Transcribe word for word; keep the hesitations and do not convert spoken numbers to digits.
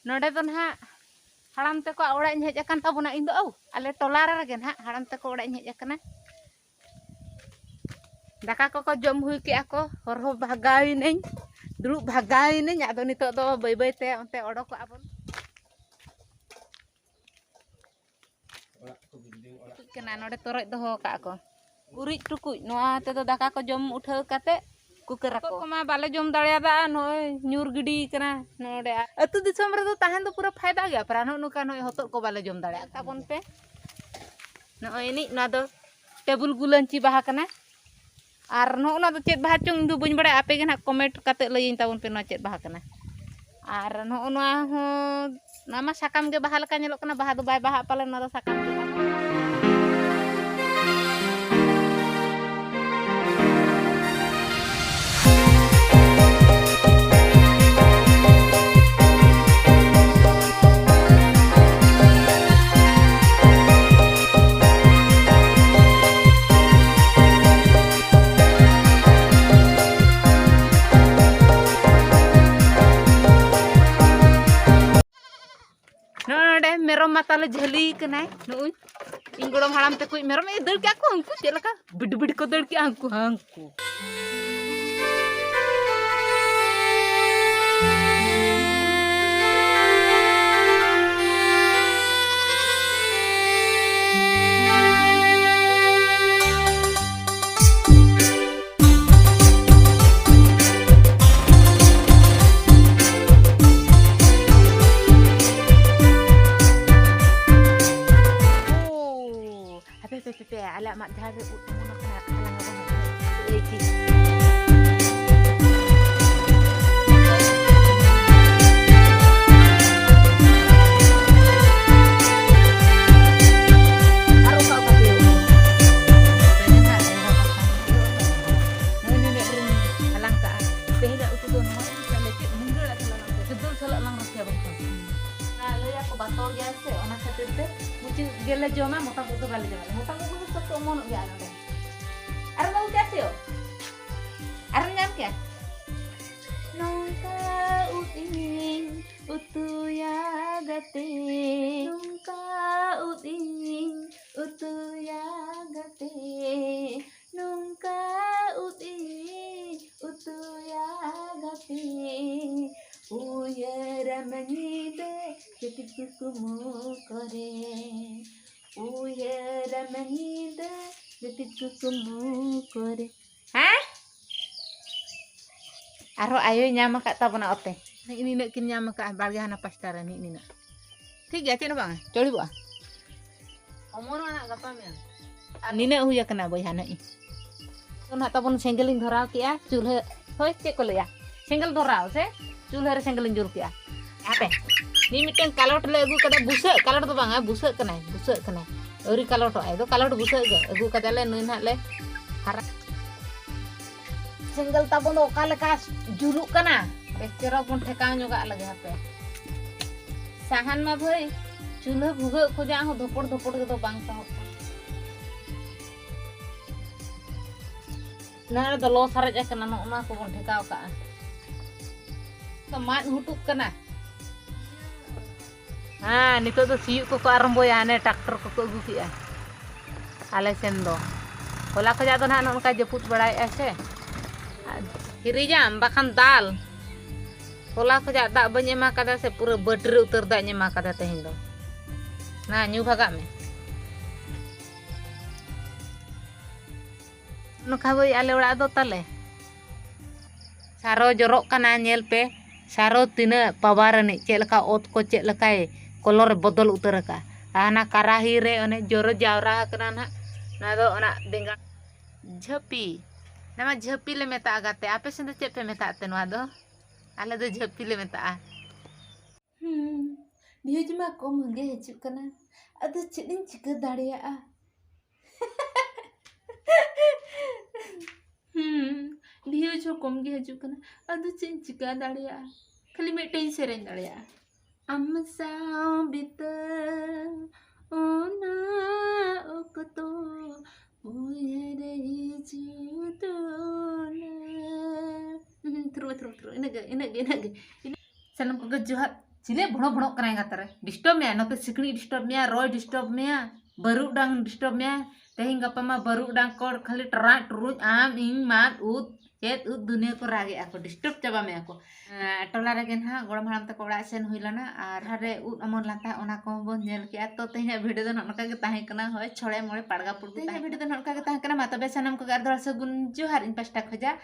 ᱱᱚᱰᱮ ᱫᱚ ᱱᱟᱦᱟᱜ ᱦᱟᱲᱟᱢ ᱛᱟᱠᱚᱣᱟᱜ ᱚᱲᱟᱜ ᱤᱧ ᱦᱮᱡ ᱟᱠᱟᱱ ᱛᱟᱵᱚᱱᱟ᱾ ᱤᱧ ᱫᱚ, ᱟᱹᱣ, ᱟᱞᱮ ᱴᱚᱞᱟ ᱨᱮᱜᱮ ᱱᱟᱦᱟᱜ ᱦᱟᱲᱟᱢ ᱛᱟᱠᱚ ᱚᱲᱟᱜ ᱤᱧ ᱦᱮᱡ ᱟᱠᱟᱱᱟ᱾ ᱫᱟᱠᱟ ᱠᱚᱠᱚ ᱡᱚᱢ ᱦᱩᱭ ᱠᱮᱜᱼᱟ ᱠᱚ, ᱦᱚᱨᱦᱚ ᱵᱷᱟᱜᱟᱣᱤᱱᱟᱹᱧ, ᱫᱩᱲᱩᱵ ᱵᱷᱟᱜᱟᱣᱤᱱᱟᱹᱧ᱾ ᱟᱫᱚ ᱱᱤᱛᱚᱜ ᱫᱚ ᱵᱟᱹᱭ ᱵᱟᱹᱭ ᱛᱮ ᱚᱱᱛᱮ ᱚᱰᱚᱠᱚᱜᱼᱟ ᱵᱚᱱ᱾ ᱠᱟᱱᱟ, ᱱᱚᱰᱮ ᱛᱚᱨᱚᱡ ᱫᱚᱦᱚ ᱠᱟᱜᱼᱟ ᱠᱚ᱾ ᱜᱩᱨᱤᱡ ᱴᱩᱠᱩᱡ, ᱱᱚᱣᱟ ᱛᱮᱫᱚ ᱫᱟᱠᱟ ᱠᱚ ᱡᱚᱢ ᱩᱴᱷᱟᱹᱣ ᱠᱟᱛᱮ ᱠᱩᱠᱟᱹ ᱨᱟᱠᱚ᱾ ᱠᱚᱢᱟ ᱵᱟᱞᱮ ᱡᱚᱢ ᱫᱟᱲᱮᱭᱟᱫᱟ, ᱱᱚᱜᱼᱚᱭ ᱧᱩᱨ ᱜᱤᱰᱤ ᱠᱟᱱᱟ ᱱᱚᱰᱮ᱾ ᱟᱹᱛᱩ ᱫᱤᱥᱚᱢ ᱨᱮᱫᱚ ᱛᱟᱦᱮᱱ ᱫᱚ ᱯᱩᱨᱟᱹ ᱯᱷᱟᱭᱫᱟ ᱜᱮᱭᱟ, ᱯᱟᱨᱟ ᱱᱚᱜᱼᱚ ᱱᱚᱝᱠᱟ ᱱᱚᱜᱼᱚᱭ ᱦᱚᱛᱚᱫ ᱠᱚ ᱵᱟᱞᱮ ᱡᱚᱢ ᱫᱟᱲᱮᱭᱟᱜ ᱛᱟᱵᱚᱱ ᱯᱮ᱾ ᱱᱚᱜᱼᱚᱭ ᱮᱱᱮᱡ, ᱱᱚᱣᱟ ᱫᱚ ᱴᱮᱵᱩᱞ ᱜᱩᱞᱟᱹᱱᱪᱤ ᱵᱟᱦᱟ ᱠᱟᱱᱟ᱾ ᱟᱨ ᱱᱚᱜᱼᱚ ᱱᱚᱣᱟ ᱫᱚ ᱪᱮᱫ ᱵᱟᱦᱟ ᱪᱚᱝ, ᱤᱧ ᱫᱚ ᱵᱟᱹᱧ ᱵᱟᱲᱟᱭᱟ, ᱟᱯᱮ ᱜᱮ ᱱᱟᱦᱟᱜ ᱠᱚᱢᱮᱱᱴ ᱠᱟᱛᱮ ᱞᱟᱹᱭᱟᱹᱧ ᱛᱟᱵᱚᱱ ᱯᱮ ᱱᱚᱣᱟ ᱪᱮᱫ ᱵᱟᱦᱟ ᱠᱟᱱᱟ᱾ ᱟᱨ ᱱᱚᱜᱼᱚ ᱱᱚᱣᱟ ᱦᱚᱸ, ᱱᱚᱣᱟ ᱢᱟ ᱥᱟᱠᱟᱢ ᱜᱮ ᱵᱟᱦᱟ ᱞᱮᱠᱟ ᱧᱮᱞᱚᱜ ᱠᱟᱱᱟ, ᱵᱟᱦᱟ ᱫᱚ ᱵᱟᱭ ᱵᱟᱦᱟᱜ ᱯᱟᱞᱮ, ᱱᱚᱣᱟ ᱫᱚ ᱥᱟᱠᱟᱢ ᱜᱮ ᱵᱟᱦᱟ᱾ ᱱᱚᱰᱮ ᱢᱮᱨᱚᱢ ᱢᱟ ᱛᱟᱞᱮ ᱡᱷᱟᱹᱞᱤ ᱠᱟᱱᱟᱭ᱾ ᱱᱩᱭ ᱤᱧ ᱜᱚᱲᱚᱢ ᱦᱟᱲᱟᱢ ᱛᱟᱠᱚ ᱢᱮᱨᱚᱢ ᱮ ᱫᱟᱹᱲ ᱠᱮᱜᱼᱟ ᱠᱚ, ᱩᱱᱠᱩ ᱪᱮᱫ ᱞᱮᱠᱟ ᱵᱤᱰ ᱵᱤᱰ ᱠᱚ ᱫᱟᱹᱲ ᱠᱮᱜᱼᱟ, ᱩᱱᱠᱩ ᱦᱟᱹᱱᱠᱩ᱾ ᱳ, ᱦᱟᱯᱮ, ᱦᱟᱯᱮ, ᱦᱟᱯᱮ, ᱟᱞᱮᱭᱟᱜ ᱢᱟᱫ ᱡᱷᱟᱲ ᱨᱮ ᱩᱫ ᱚᱢᱚᱱ ᱟᱠᱟᱱᱟ, ᱦᱟᱞᱟᱝ ᱟᱹᱜᱩ ᱦᱩᱭᱩᱜᱼᱟ᱾ ᱮᱭ ᱠᱤ᱾ ᱟᱨ ᱚᱠᱟ ᱚᱠᱟ ᱛᱮ ᱩᱫ ᱚᱢᱚᱱᱚᱜ ᱠᱟᱱᱟ? ᱱᱚᱜᱼᱚᱭ ᱱᱤᱱᱟᱹᱜ ᱰᱷᱮᱨ ᱤᱧ ᱦᱟᱞᱟᱝ ᱠᱟᱜᱼᱟ᱾ ᱛᱮᱦᱮᱧᱟᱜ ᱩᱛᱩ ᱫᱚ ᱱᱚᱣᱟ ᱤᱫᱤ ᱠᱟᱛᱮ ᱪᱮᱫ ᱢᱩᱱᱜᱟᱹ ᱟᱲᱟᱜ ᱥᱟᱞᱟᱜ ᱞᱟᱝ ᱩᱛᱩᱭᱟ, ᱫᱟᱹᱞ ᱥᱟᱞᱟᱜ ᱞᱟᱝ ᱨᱟᱥᱮᱭᱟ ᱵᱟᱝᱠᱷᱟᱱ᱾ ᱟᱨ ᱞᱟᱹᱭᱟ ᱠᱚ ᱵᱟᱛᱚᱞ ᱜᱮᱭᱟ ᱥᱮ, ᱚᱱᱟ ᱠᱷᱟᱹᱛᱤᱨ ᱛᱮ ᱢᱩᱪᱤ ᱜᱮᱞᱮ ᱡᱚᱢᱟ, ᱢᱚᱛᱟᱢ ᱩᱫ ᱫᱚ ᱵᱟᱞᱮ ᱡᱚᱢᱟ᱾ ᱢᱚᱛᱟᱢ ᱩᱫ ᱫᱚ ᱥᱚᱠᱛᱚ ᱚᱢᱚᱱᱚᱜ ᱜᱮᱭᱟ ᱱᱚᱰᱮ᱾ ᱟᱨᱮᱢ ᱟᱹᱜᱩ ᱠᱮᱜᱼᱟ ᱥᱮ ᱭᱳ? ᱟᱨᱮᱢ ᱧᱟᱢ ᱠᱮᱜᱼᱟ? ᱱᱚᱝᱠᱟ ᱩᱫ ᱤᱧ ᱩᱛᱩᱭᱟ᱾ ᱛᱮ ᱱᱚᱝᱠᱟ ᱩᱫ ᱤᱧ ᱩᱛᱩᱭᱟ ᱜᱟᱛᱮ, ᱱᱚᱝᱠᱟ ᱩᱫ ᱤᱧ ᱩᱛᱩᱭᱟ ᱜᱟᱛᱮ᱾ ᱩᱭᱦᱟᱹᱨᱟᱢ ᱧᱤᱫᱟᱹ ᱡᱟᱹᱯᱤᱫ ᱠᱩᱠᱢᱩ ᱠᱚᱨᱮ, ᱩᱭᱦᱟᱹᱨᱟᱢ ᱧᱤᱫᱟᱹ ᱡᱟᱹᱯᱤᱫ ᱠᱩᱠᱢᱩ ᱠᱚᱨᱮ᱾ ᱦᱮᱸ? ᱟᱨᱦᱚᱸ ᱟᱭᱳᱭ ᱧᱟᱢ ᱟᱠᱟᱫ ᱛᱟᱵᱚᱱᱟ ᱚᱛᱮ᱾ ᱱᱤᱜ ᱱᱤᱱᱟᱹᱜ ᱠᱤᱱ ᱧᱟᱢ ᱟᱠᱟᱫᱼᱟ ᱵᱟᱲᱜᱮ ᱦᱟᱱᱟ ᱯᱟᱥᱴᱟ ᱨᱮ, ᱱᱤᱜ ᱱᱤᱱᱟᱹᱜ᱾ ᱴᱷᱤᱠ ᱜᱮᱭᱟ, ᱪᱮᱫ ᱦᱚᱸ ᱵᱟᱝ, ᱪᱚᱲᱤᱵᱚᱜᱼᱟ᱾ ᱚᱢᱚᱱᱚᱜᱼᱟ ᱦᱟᱸᱜ ᱜᱟᱯᱟ ᱢᱮᱭᱟᱝ᱾ ᱟᱨ ᱱᱤᱱᱟᱹᱜ ᱦᱩᱭ ᱟᱠᱟᱱᱟ ᱵᱚᱭᱦᱟ, ᱱᱚᱜᱼᱚᱭ᱾ ᱛᱚ ᱱᱟᱦᱟᱜ ᱛᱟᱵᱚᱱ ᱥᱮᱸᱜᱮᱞ ᱤᱧ ᱫᱷᱚᱨᱟᱣ ᱠᱮᱜᱼᱟ, ᱪᱩᱞᱦᱟᱹ, ᱦᱳᱭ, ᱪᱮᱫ ᱠᱚ ᱞᱟᱹᱭᱟ, ᱥᱮᱸᱜᱮᱞ ᱫᱷᱚᱨᱟᱣ ᱥᱮ ᱪᱩᱞᱦᱟᱹ ᱨᱮ ᱥᱮᱸᱜᱮᱞ ᱤᱧ ᱡᱩᱞ ᱠᱮᱜᱼᱟ᱾ ᱦᱟᱯᱮ, ᱢᱤᱫ ᱢᱤᱫᱴᱟᱝ ᱠᱟᱞᱚᱴ ᱞᱮ ᱟᱹᱜᱩ ᱠᱟᱫᱟ, ᱵᱩᱥᱟᱹᱜ ᱠᱟᱞᱚᱴ ᱫᱚ ᱵᱟᱝᱟ, ᱵᱩᱥᱟᱹᱜ ᱠᱟᱱᱟᱭ, ᱵᱩᱥᱟᱹᱜ ᱠᱟᱱᱟᱭ, ᱟᱹᱣᱨᱤ ᱠᱟᱞᱚᱴᱚᱜᱼᱟᱭ, ᱫᱚ ᱠᱟᱞᱚᱴ ᱵᱩᱥᱟᱹᱜ ᱜᱮ ᱟᱹᱜᱩ ᱠᱟᱫᱟᱞᱮ, ᱱᱩᱭ ᱱᱟᱦᱟᱜ ᱞᱮ ᱦᱟᱨᱟ᱾ ᱥᱮᱸᱜᱮᱞ ᱛᱟᱵᱚᱱ ᱫᱚ ᱚᱠᱟ ᱞᱮᱠᱟ ᱡᱩᱞᱩᱜ ᱠᱟᱱᱟ, ᱵᱮᱥ ᱪᱮᱦᱨᱟ ᱵᱚᱱ ᱴᱷᱮᱠᱟᱣ ᱧᱚᱜᱟᱜ ᱞᱟᱹᱜᱤᱫ᱾ ᱦᱟᱯᱮ, ᱥᱟᱦᱟᱱ ᱢᱟ ᱵᱷᱟᱹᱭ ᱪᱩᱞᱦᱟᱹ ᱵᱷᱩᱜᱟᱹᱜ ᱠᱷᱚᱡᱟᱜ ᱦᱚᱸ ᱫᱷᱚᱯᱚᱲ ᱫᱷᱚᱯᱚᱲ ᱜᱮᱫᱚ ᱵᱟᱝ ᱥᱟᱦᱚᱵ ᱠᱟᱱᱟ᱾ ᱱᱚᱣᱟ ᱨᱮᱫᱚ ᱞᱚ ᱥᱟᱨᱮᱡ ᱟᱠᱟᱱᱟ, ᱱᱚᱜᱼᱚ ᱱᱚᱣᱟ ᱠᱚᱵᱚᱱ ᱴᱷᱮᱠᱟᱣ ᱠᱟᱜᱼᱟ᱾ ᱛᱚ ᱢᱟᱫ ᱦᱩᱴᱩᱜ ᱠᱟᱱᱟ᱾ ᱦᱮᱸ, ᱱᱤᱛᱚᱜ ᱫᱚ ᱥᱤᱭᱳᱜ ᱠᱚᱠᱚ ᱟᱨᱟᱢᱵᱚᱭᱟ, ᱦᱟᱱᱮ ᱴᱨᱟᱠᱴᱚᱨ ᱠᱚᱠᱚ ᱟᱹᱜᱩ ᱠᱮᱜᱼᱟ ᱟᱞᱮ ᱥᱮᱱ ᱫᱚ᱾ ᱦᱚᱞᱟ ᱠᱷᱚᱡᱟᱜ ᱫᱚ ᱱᱟᱦᱟᱜ ᱱᱚᱜᱼᱚ ᱱᱚᱝᱠᱟ ᱡᱟᱹᱯᱩᱫ ᱵᱟᱲᱟᱭᱮᱫᱼᱟ ᱥᱮ᱾ ᱦᱤᱨᱤᱡᱟᱢ ᱵᱟᱠᱷᱟᱱ ᱫᱟᱞ᱾ ᱦᱚᱞᱟ ᱠᱷᱚᱡᱟᱜ ᱫᱟᱜ ᱵᱟᱹᱧ ᱮᱢᱟ ᱠᱟᱫᱟ ᱥᱮ, ᱯᱩᱨᱟᱹ ᱵᱟᱹᱴᱨᱤ ᱩᱛᱟᱹᱨ ᱫᱟᱜ ᱤᱧ ᱮᱢᱟ ᱠᱟᱫᱟ ᱛᱮᱦᱮᱧ ᱫᱚ᱾ ᱱᱟ, ᱧᱩ ᱵᱷᱟᱜᱟᱜ ᱢᱮ᱾ ᱱᱚᱝᱠᱟ ᱵᱟᱹᱭ ᱟᱞᱮ ᱚᱲᱟᱜ ᱫᱚ ᱛᱟᱞᱮ᱾ ᱥᱟᱨᱚ ᱡᱚᱨᱚᱜ ᱠᱟᱱᱟ, ᱧᱮᱞ ᱯᱮ᱾ ᱥᱟᱨᱚ ᱛᱤᱱᱟᱹᱜ ᱯᱟᱣᱟᱨ ᱟᱹᱱᱤᱡ, ᱪᱮᱫ ᱞᱮᱠᱟ ᱚᱛ ᱠᱚ ᱪᱮᱫ ᱞᱮᱠᱟᱭ ᱠᱚᱞᱚᱨ ᱮ ᱵᱚᱫᱚᱞ ᱩᱛᱟᱹᱨ ᱟᱠᱟᱫᱼᱟ᱾ ᱟᱨ ᱦᱟᱱᱟ ᱠᱟᱨᱟᱦᱤ ᱨᱮ ᱚᱱᱮ ᱡᱚᱨᱚ ᱡᱟᱣᱨᱟ ᱟᱠᱟᱱᱟ ᱱᱟᱦᱟᱜ, ᱱᱚᱣᱟ ᱫᱚ ᱚᱱᱟ ᱵᱮᱸᱜᱟᱲ ᱡᱷᱟᱹᱯᱤ, ᱱᱚᱣᱟ ᱡᱷᱟᱹᱯᱤ ᱞᱮ ᱢᱮᱛᱟᱜᱼᱟ ᱜᱟᱛᱮ᱾ ᱟᱯᱮ ᱥᱮᱱ ᱫᱚ ᱪᱮᱫ ᱯᱮ ᱢᱮᱛᱟᱜ ᱛᱮ ᱱᱚᱣᱟ ᱫᱚ? ᱟᱞᱮ ᱫᱚ ᱡᱷᱟᱹᱯᱤ ᱞᱮ ᱢᱮᱛᱟᱜᱼᱟ᱾ ᱦᱩᱸ, ᱵᱷᱤᱭᱩᱡᱽ ᱢᱟ ᱠᱚᱢ ᱜᱮ ᱦᱤᱡᱩᱜ ᱠᱟᱱᱟ, ᱟᱫᱚ ᱪᱮᱫ ᱤᱧ ᱪᱤᱠᱟᱹ ᱫᱟᱲᱮᱭᱟᱜᱼᱟ? ᱦᱩᱸ, ᱵᱷᱤᱭᱩᱡᱽ ᱦᱚᱸ ᱠᱚᱢ ᱜᱮ ᱦᱤᱡᱩᱜ ᱠᱟᱱᱟ, ᱟᱫᱚ ᱪᱮᱫ ᱤᱧ ᱪᱤᱠᱟᱹ ᱫᱟᱲᱮᱭᱟᱜᱼᱟ? ᱠᱷᱟᱹᱞᱤ ᱢᱤᱫᱴᱮᱱ ᱥᱮᱨᱮᱧ ᱫᱟᱲᱮᱭᱟᱜᱼᱟ, ᱟᱢ ᱥᱟᱶ ᱵᱤᱛᱟᱹ ᱚᱱᱟ ᱚᱠᱛᱚ ᱩᱭᱦᱟᱹᱨ ᱦᱤᱡᱩᱜ ᱫᱚ ᱱᱟ᱾ ᱦᱩᱸ, ᱛᱷᱩᱨᱩ, ᱛᱷᱩᱨᱩ, ᱛᱷᱩᱨᱩ, ᱤᱱᱟᱹᱜ ᱜᱮ, ᱤᱱᱟᱹᱜ ᱜᱮ, ᱤᱱᱟᱹᱜ ᱜᱮ᱾ ᱥᱟᱱᱟᱢ ᱠᱚᱜᱮ ᱡᱚᱦᱟᱨ᱾ ᱪᱤᱞᱮ ᱵᱷᱚᱲᱚ ᱵᱷᱚᱲᱚᱜ ᱠᱟᱱᱟᱭ ᱜᱟᱛᱮ ᱨᱮ? ᱰᱤᱥᱴᱟᱨᱵ ᱢᱮᱭᱟ, ᱱᱚᱛᱮ ᱥᱤᱠᱲᱤᱡ ᱰᱤᱥᱴᱟᱨᱵ ᱢᱮᱭᱟ, ᱨᱚᱭ ᱰᱤᱥᱴᱟᱨᱵ ᱢᱮᱭᱟ, ᱵᱟᱹᱨᱩᱰᱟᱝ ᱰᱤᱥᱴᱟᱨᱵ ᱢᱮᱭᱟ᱾ ᱛᱮᱦᱮᱧ ᱜᱟᱯᱟ ᱢᱟ ᱵᱟᱹᱨᱩᱰᱟᱝ ᱠᱚ ᱠᱷᱟᱹᱞᱤ ᱴᱨᱟᱜ ᱴᱨᱩᱡ, ᱟᱢ ᱤᱧ ᱢᱟᱫ ᱩᱫ ᱪᱮᱫ ᱩᱫ ᱫᱩᱱᱤᱭᱟᱹ ᱠᱚ ᱨᱟᱜᱮᱜᱼᱟ ᱠᱚ, ᱰᱤᱥᱴᱟᱨᱵ ᱪᱟᱵᱟ ᱢᱮᱭᱟ ᱠᱚ᱾ ᱮᱸ, ᱴᱚᱞᱟ ᱨᱮᱜᱮ ᱱᱟᱦᱟᱜ ᱜᱚᱲᱚᱢ ᱦᱟᱲᱟᱢ ᱛᱟᱠᱚ ᱚᱲᱟᱜ ᱥᱮᱱ ᱦᱩᱭ ᱞᱮᱱᱟ ᱟᱨ ᱦᱟᱨᱮ ᱩᱫ ᱚᱢᱚᱱ ᱞᱮᱱ ᱛᱟᱦᱮᱸᱫ, ᱚᱱᱟ ᱠᱚᱦᱚᱸ ᱵᱚᱱ ᱧᱮᱞ ᱠᱮᱜᱼᱟ᱾ ᱛᱚ ᱛᱮᱦᱮᱧᱟᱜ ᱵᱷᱤᱰᱤᱭᱳ ᱫᱚ ᱱᱚᱜᱼᱚ ᱱᱚᱝᱠᱟ ᱜᱮ ᱛᱟᱦᱮᱸ ᱠᱟᱱᱟ, ᱦᱳᱭ ᱪᱷᱚᱲᱮ ᱢᱚᱲᱮ ᱯᱟᱲᱜᱟ ᱯᱩᱲᱜᱩ ᱛᱮᱦᱮᱧᱟᱜ ᱛᱟᱦᱮᱸ ᱵᱷᱤᱰᱤᱭᱳ ᱫᱚ ᱱᱚᱜᱼᱚ ᱱᱚᱝᱠᱟ ᱜᱮ ᱛᱟᱦᱮᱸ ᱠᱟᱱᱟ᱾ ᱢᱟ ᱛᱚᱵᱮ ᱥᱟᱱᱟᱢ ᱠᱚᱜᱮ ᱟᱨ ᱫᱚᱦᱲᱟ ᱥᱟᱹᱜᱩᱱ ᱡᱚᱦᱟᱨ ᱤᱧ ᱯᱟᱥᱴᱟ ᱠᱷᱚᱡᱟᱜ᱾